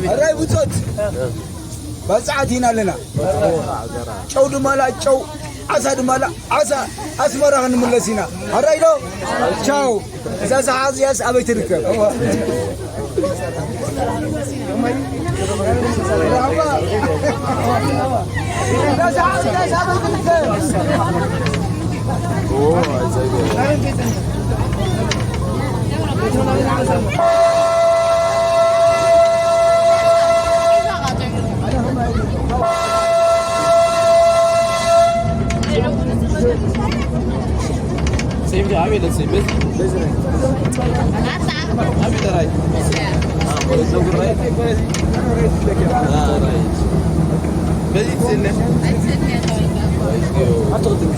ሕራይ ብጾት ባጽዓት ኢና ኣለና። ጨው ድማ ላ ጨው፣ ዓሳ ድማ ላ ዓሳ። ኣስመራ ክንምለስ ኢና። ሕራይ ዶ? ቻው። እዛ ሰዓት እዚኣስ ኣበይ ትርከብ? አቤት ደሴ በዚህ በዚህ ላይ አቤት ራይ አዎ በዚህ ነው ራይ አዎ ራይ በዚህ ትስለ አትወጥም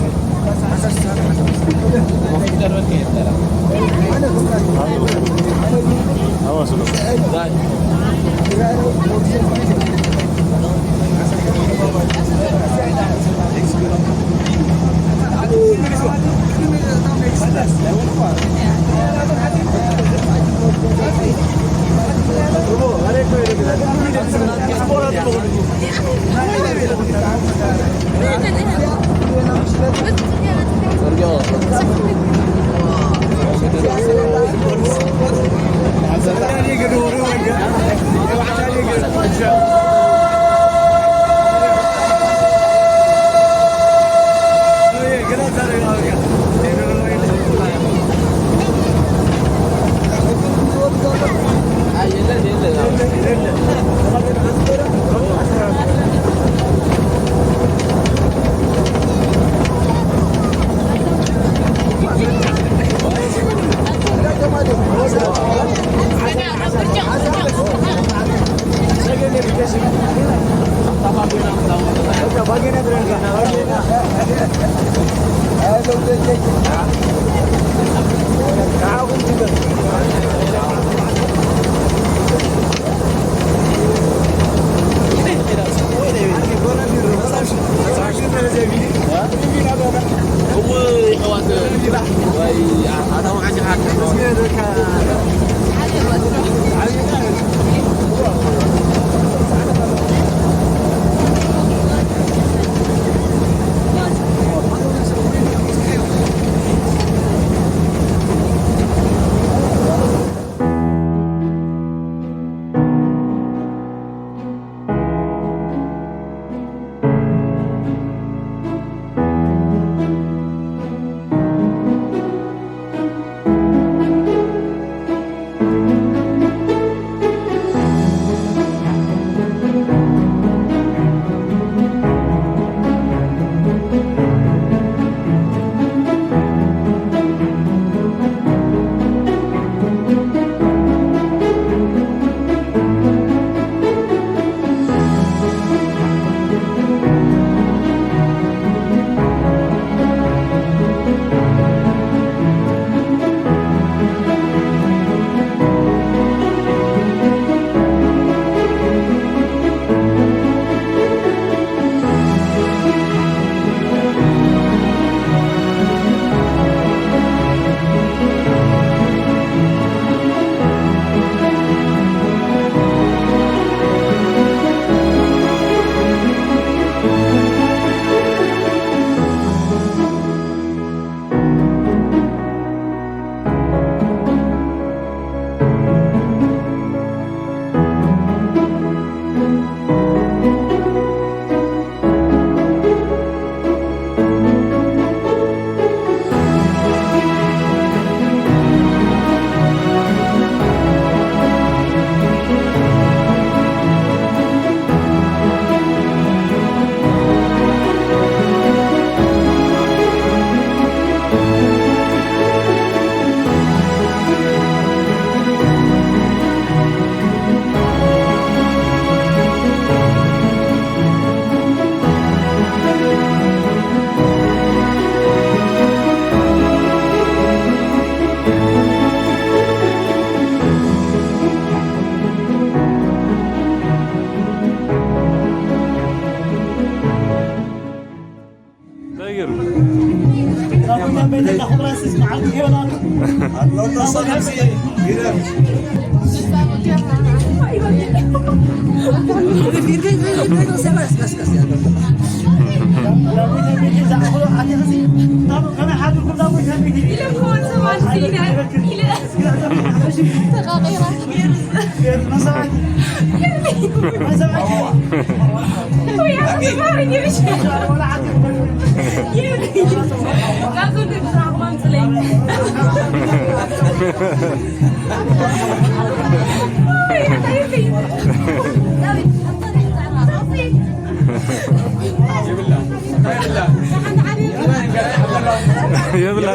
የብላ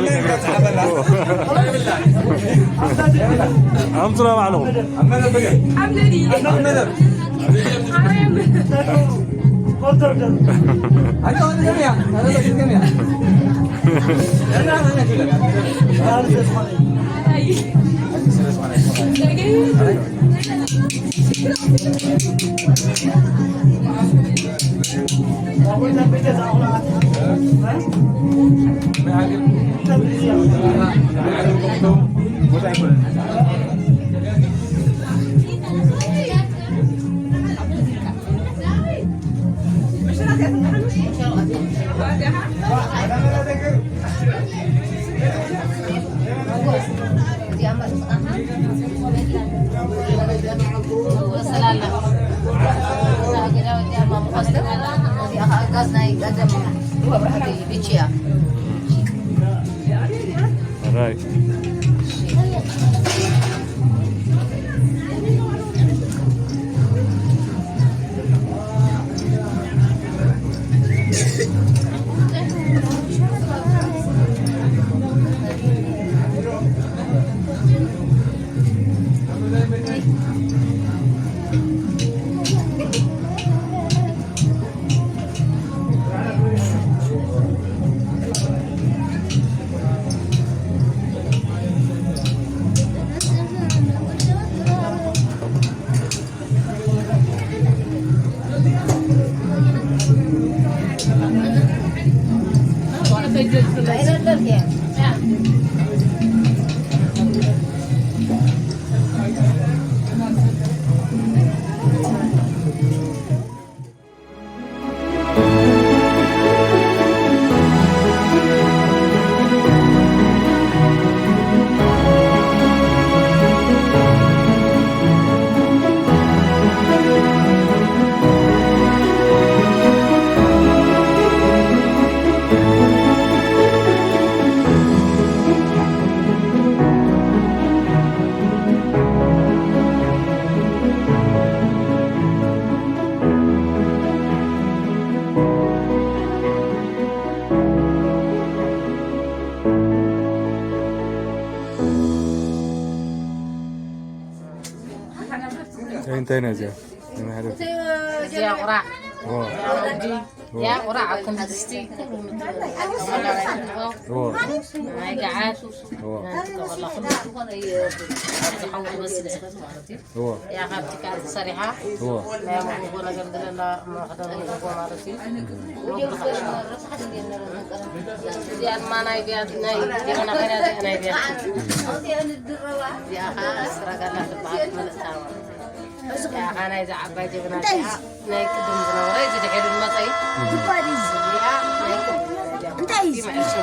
ኣምፅና ባዕልኹም። Right. እንታይ፣ እንታይ ነው እዚኣ? ናይ ማሕደር። እዚኣ ቁራዕ። ኦ። እዚኣ ቁራዕ ኣብ ክንዲ ድስቲ ኩሉ ንጥቀመላ። ኦ። ናይ ገዓት ኦ። ንጥቀመላ ኩሉ። ዝሓወ መስሊ ማለት እዩ። እዎ። እያ ካብቲ ካብ ተሰሪሓ እዎ። ናይ መጎጎ ነገር ዝለላ መኽደን መጎጎ ማለት እዩ። እዚኣ ድማ ናይ ቢያት፣ ናይ ጀበና ኸርያ፣ እዚኣ ናይ ቢያት። እዚኣ ኸዓ ኣስትራጋላ ትበሃል፣ ትመልእታ ማለት እዩ። እዚኣ ኸዓ ናይዛ ዓባይ ጀበና እዚኣ ናይ ቅድም ዝነበረ፣ እዚ ድሒሩ ዝመፀ እዩ። እዚኣ ናይ ቅድም። እንታይ እዩ እዚ?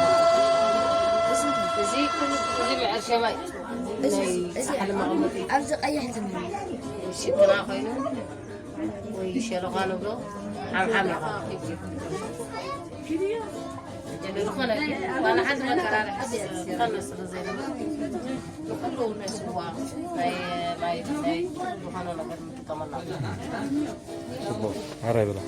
እዚ፣ እዚ መዐሸማ እዩ። እዚ፣ ናይ እዚ ፃሕሊ መቐመጢ። ኣብዚ ቀይሕ ዝም-፣ ሽግና ኮይኑ ወይ ሸሎኻ ንብሎ፣ ሓምሓም ኢኻ። ዝኾነ ዋላ ሓንቲ መቀራርሒ ዝኾነ ስለ ዘይነበረ፣ ንኩሉ ናይ ስዋ፣ ናይ ማይ፣ ናይ ዝኾነ ነገር ንጥቀመሉ። ጽቡቕ። ሓራይ ብላ።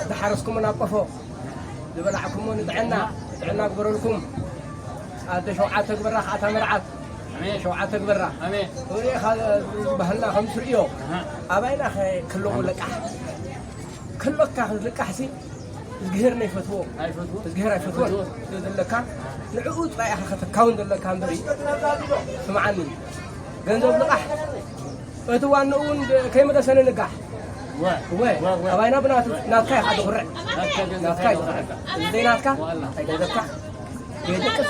ዝሓረስኩሞ ናብ ቆፎ፣ ዝበላዕኩሞ ንጥዕና፣ ጥዕና ግበረልኩም። ኣደ ሸውዓተ ግበራ ከዓ እታ መርዓት። ኣሜን። ሸውዓተ ግበራ። ኣሜን። ሪእኻ ባህልና ከም ትርእዮ፣ ኣሃ። ኣባይና ከ ክለቑ ልቃሕ። ክሎካ ዝልቃሕሲ እዝግሄር ናይ ፈትዎ። ኣይፈትዎ። እዝግሄር ኣይፈትዎን። ኣይፈትዎ። ስለዚ ለካ ንዕኡ ጥራይ ኢኻ ከተካውን ዘለካ እምበሪ፣ ስምዓኒ፣ ገንዘብ ልቓሕ፣ እቲ ዋንኡ እውን ከይመለሰ ንንጋሕ። እወ፣ እወ፣ እወ። ኣባይና ብናቱ፣ ናትካ ኢኻ ዝኹርዕ። ናትካ ገንዘብ ናትካ ኢኻ ይኹርዕ። ዝኹርዕ። እዚ ዘይናትካ፣ ዋላ። እንታይ ገንዘብካ? ከይደቅስ፣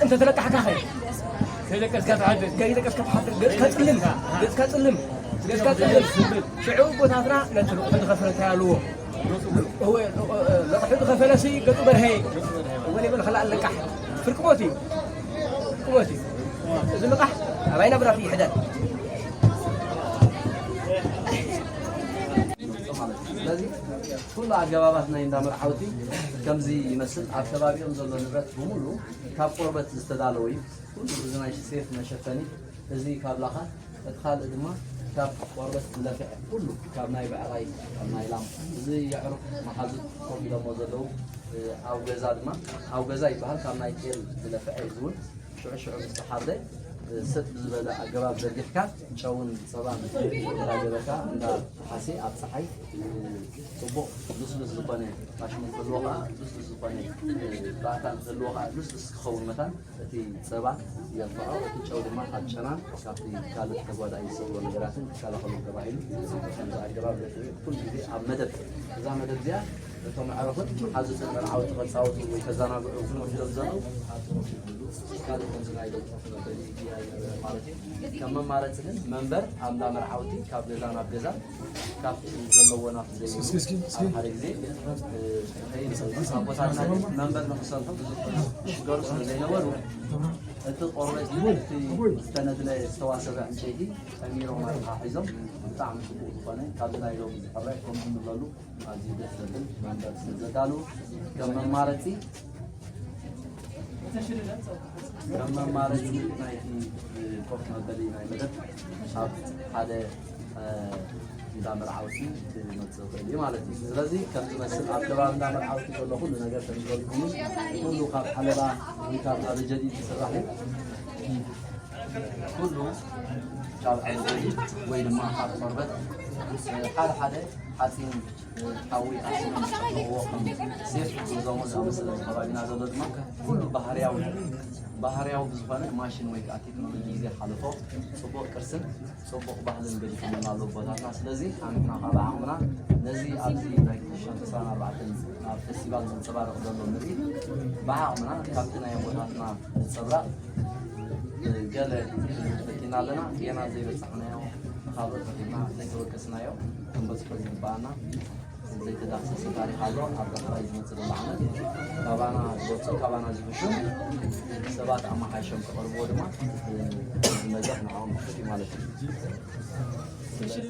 እንተ ተለቃሕካ ኸይ? ከይደቀስካ ትሓድር። ከይደቀስካ ትሓድር። ገጽካ ጽልም። ገጽካ ጽልም። ገጽካ ጽልም። ሽዑ ኣቦታትና ነቲ ልቕሑ ዝኸፈለ እንታይ ኣለዎ? እወ፣ ልቕሑ ዝኸፈለሲ ገጹ በርሀ። እወ፣ ይበል ኸላእ ልቃሕ። ፍርቂ ሞት እዩ። ፍርቂ ሞት እዩ። እዚ ልቃሕ ኣባይና ብራፊ ይሕደር። ስለዚ ኩሉ ኣገባባት ናይ እንዳ መርዓውቲ ከምዚ ይመስል። ኣብ ከባቢኦም ዘሎ ንብረት ብምሉ ካብ ቆርበት ዝተዳለወ እዩ። ኩሉ እዚ ናይ ሴፍ መሸፈኒ፣ እዚ ካብ ላኻ፣ እቲ ካልእ ድማ ካብ ቆርበት ዝለፍዐ ኩሉ፣ ካብ ናይ ብዕራይ፣ ካብ ናይ ላም፣ እዚ የዕሩኽ መሓዙት ኮፍ ኢሎሞ ዘለዉ፣ እ፣ ኣብ ገዛ ድማ፣ ኣብ ገዛ ይበሃል፣ ካብ ናይ ጤል ዝለፍዐ እዩ። እዚ እውን ሽዑ ሽዑ ምስ ተሓርደ፣ እ፣ ስጥ ብዝበለ ኣገባብ ዘርጊሕካ፣ ጨውን ጸባን እንዳገበርካ፣ እንዳ ተሓሴ ኣብ ጸሓይ፣ እ፣ ጽቡቕ ልስሉስ ዝኾነ ፋሽን ክህልዎ ከኣ፣ ልስሉስ ዝኾነ፣ እ፣ ባእታ ክህልዎ ከኣ፣ ልስሉስ ክኸውን መታን፣ እቲ ጸባ የርፍዖ፣ እቲ ጨው ድማ ካብ ጨናን ካብቲ ካልእ ተጓዳኢ ዝስእዎ ነገራትን ክከላኸሉ ተባሂሉ፣ ከምዚ ኣገባብ ደፊዑ ኩሉ ግዜ ኣብ መደብ፣ እዛ መደብ እዚኣ እቶም ኣዕሩኽን መሓዙትን መርዓውቲ ከጻውቱ ወይ ከዘናግዑ ክኾኑ እዮም ዘለዉ። ካልእ ከምዚ ናይ ደቂ መበሊ ድያ ማለት እዩ። ከም መማረጺ ግን መንበር ኣብ እንዳ መርዓውቲ ካብ ገዛ ናብ ገዛ ካብቲ ዘለዎ ናብቲ ዘይብሉ እስኪ፣ እስኪ፣ እስኪ። ኣብ ሓደ ግዜ፣ እ፣ ኣቦታትና ግን መንበር ንኽሰርሑ ብዙሕ ሽገሩ ስለ ዘይነበሩ፣ እቲ ቆርበት እቲ ዝተነድለ ዝተዋሰበ ዕንጨይቲ ጠሚሮም ኣተሓሒዞም ብጣዕሚ ጽቡቕ ዝኾነ ካብዚ ናይ ሎሚ ዝሕረ ከምኡ ንብለሉ ኣዝዩ ደስ ዘብል መንበር ስለ ዘዳልዉ ከም መማረጺ ከም መማረፂ ናይቲ ኮፍ መበሊ ናይ መደብ ኣብ ሓደ፣ እ፣ እንዳ መርዓውቲ ክመፅእ ይኽእል እዩ ማለት እዩ። ስለዚ ከም ዝመስል ኣብ ከባቢ እንዳ መርዓውቲ ዘሎ ኩሉ ነገር ከም ዝበልኩም ኩሉ ካብ ዓለባ ወይ ካብ ኣበጀዲድ ዝስራሕ እዩ። ኩሉ ካብ ኣበጀዲድ ወይ ድማ ካብ ቆርበት፣ እ፣ ሓደ ሓደ ሓፂን ሓዊ ኣስኖም ዝጠቕምዎ ከም ሴፍ፣ ዞሞ ዝኣመሰለ ከባቢና ዘሎ ድማ ኩሉ ባህርያዊ፣ ባህርያዊ ብዝኾነ ማሽን ወይ ከዓ ቴክኖሎጂ ዘይሓለፎ ፅቡቕ ቅርስን ፅቡቕ ባህልን ገዲፎምና ኣለዉ ኣቦታትና። ስለዚ ኣንሕና ካብ ዓቕምና ነዚ ኣብዚ ናይ ክልተ ሽሕን ዕስራን ኣርባዕተን ኣብ ፌስቲቫል ዘንፀባርቕ ዘሎ ምርኢት ብዓቕምና ካብቲ ናይ ኣቦታትና ዝፀብራቕ ገለ ፈቲና ኣለና። ጌና ዘይበፃሕናዮ ንኻልኦት ፈቲና ዘይተወከስናዮ ክንበፅሖ ዝግበኣና ዘይተዳህሰሰ ታሪኽ ኣሎ። ኣብ ዳሕራይ ዝመፅእ ዘሎ ዓመት ካባና ዝበፅሑ፣ ካባና ዝሕሹ ሰባት ኣመሓይሾም ክቐርብዎ ድማ፣ እዚ መድረኽ ንዕኦም ክፉት እዩ ማለት እዩ።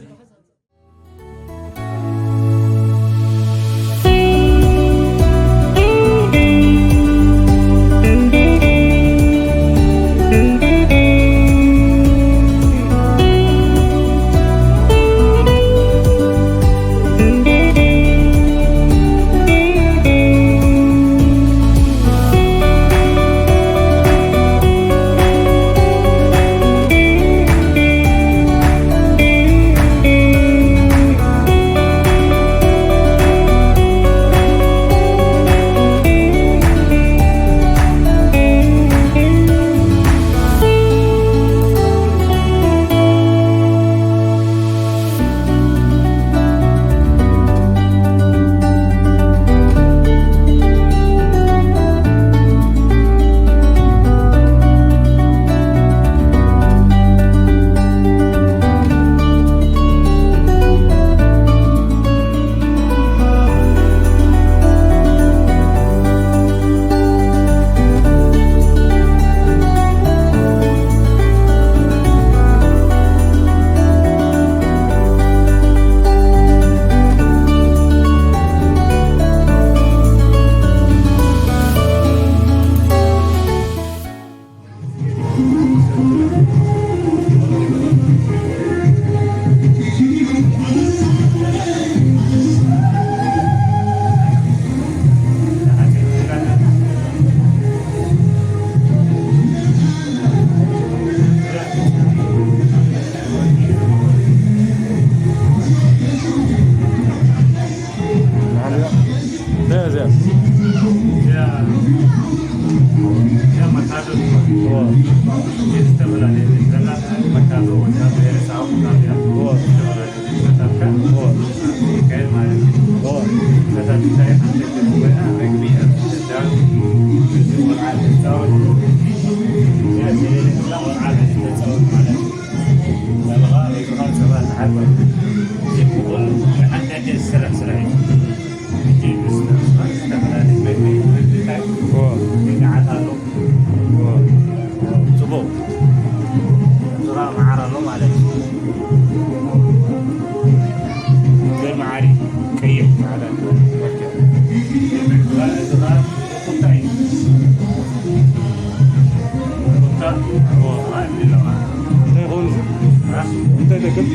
ዝተፈላለዩ መካቱ ወይ ብሄረሰብ ዝተፈላለዩ ዝተፈላለዩ ጽቡቕ። እዚኻ መዓር ኣሎ ማለት እዩ። ዘይ መዓር እዩ። ቀይሕ ጻዕዳ። እዚኻ ቁጣ እዩ። ቁጣ። እዎ፣ ኣይ፣ ኣለዋ። እንታይ ይኸውን እዚ? እ? እንታይ ይጠቅም?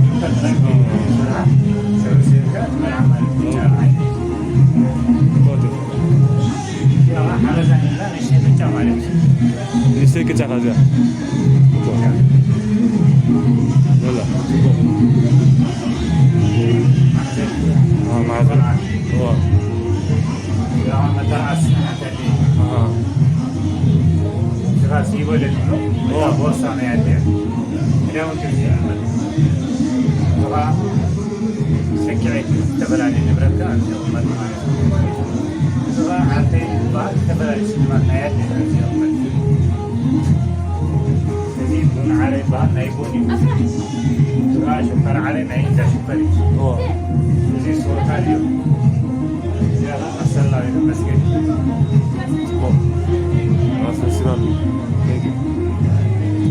ቁጣ ጥራይ። እ። ስራሕ፣ ስራሕ፣ ስራሕ፣ ስራሕ ማለት እዩ። እ። ቁጣ። ንእሽተይ ቅጫ ከዚኣ። ወላ። አ፣ ማዕዘን። ዋ። ኣሃ። ሰኪዐት ዝተፈላለዩ ንብረትካ ኣብ ዝቕመጥ ማለት እዩ። እዚ ኸኣ ዓርከይ ዝበሃል ዝተፈላለዩ ስልማት ናይ ኣዴና እዩ ዝቕመጥ። እዚ ቡን ዓረ ይበሃል፣ ናይ ቡን እዩ። እዚ ኸኣ ሽኮር ዓረ ናይ እንዳ ሽኮር እዩ። እዎ። እዚ ሶርታ እዩ። እዚኣ ኸኣ መሰላ እዩ፣ መስገዲ። ጽቡቕ። ኣሰሲናሉ። Thank you።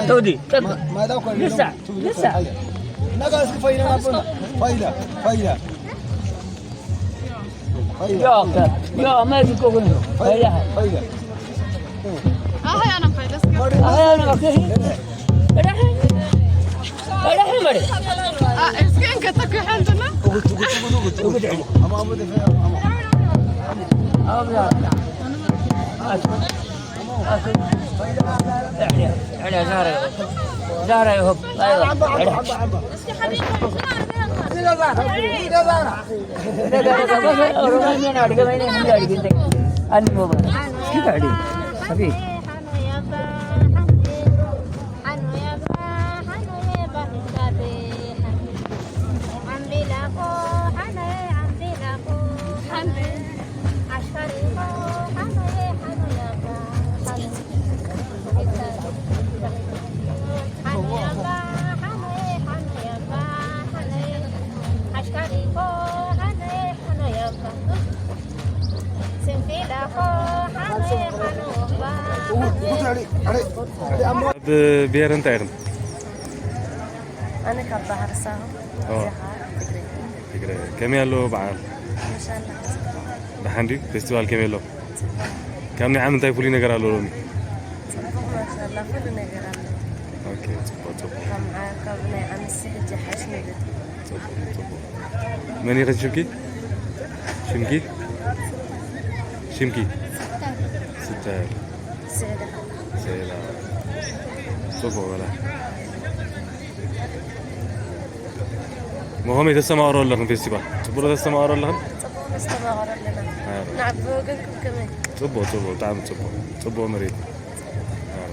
ተውዲ፣ ጠብ-፣ ልሳ፣ ልሳ። ፋይዳ፣ ፋይዳ፣ ፋይዳ። ፋይዳ። ያ፣ ያ፣ ما يفكوا منه. ፋይዳ፣ ፋይዳ። ፋይዳ። زهرة يهب. زهرة يهب. أيوة. ኣብ ብሄር እንታይ ኢኽን? ኣነ ካብ ባህር ሳሆ ኦ። እዚኻ ትግርኛ ትግራይ። ከመይ ኣሎ በዓል? ማሻላ ብሓንዲ ፌስቲቫል ከመይ ኣሎ? ካብ ናይ ዓም እንታይ ፍሉይ ነገር ኣሎ ሎሚ? ጽቡቕ ማሻላ ኩሉ ነገር ኣሎ። ኦኬ፣ ጽቡቕ ጽቡቕ። ካብ መዓ- ካብ ናይ ዓመት ሕጂ ሓሽ ንብል ጽቡቕ ጽቡቕ። መን ኢኽን ሽምኪ? ሽምኪ? ሽምኪ? ስተር። ስዕዳ ስዕዳ። ጽቡቕ በላ። መኸመይ ተስተማቕሮ ኣለኽን ፌስቲቫል? ጽቡቕ ተስተማቕሮ ኣለኽን? ጽቡቕ ነስተማቕሮ ኣለና። ኣረ። ንዓብ ብወገንኩም ከመይ? ጽቡቕ ጽቡቕ፣ ብጣዕሚ ጽቡቕ። ጽቡቕ መሬት። ኣረ።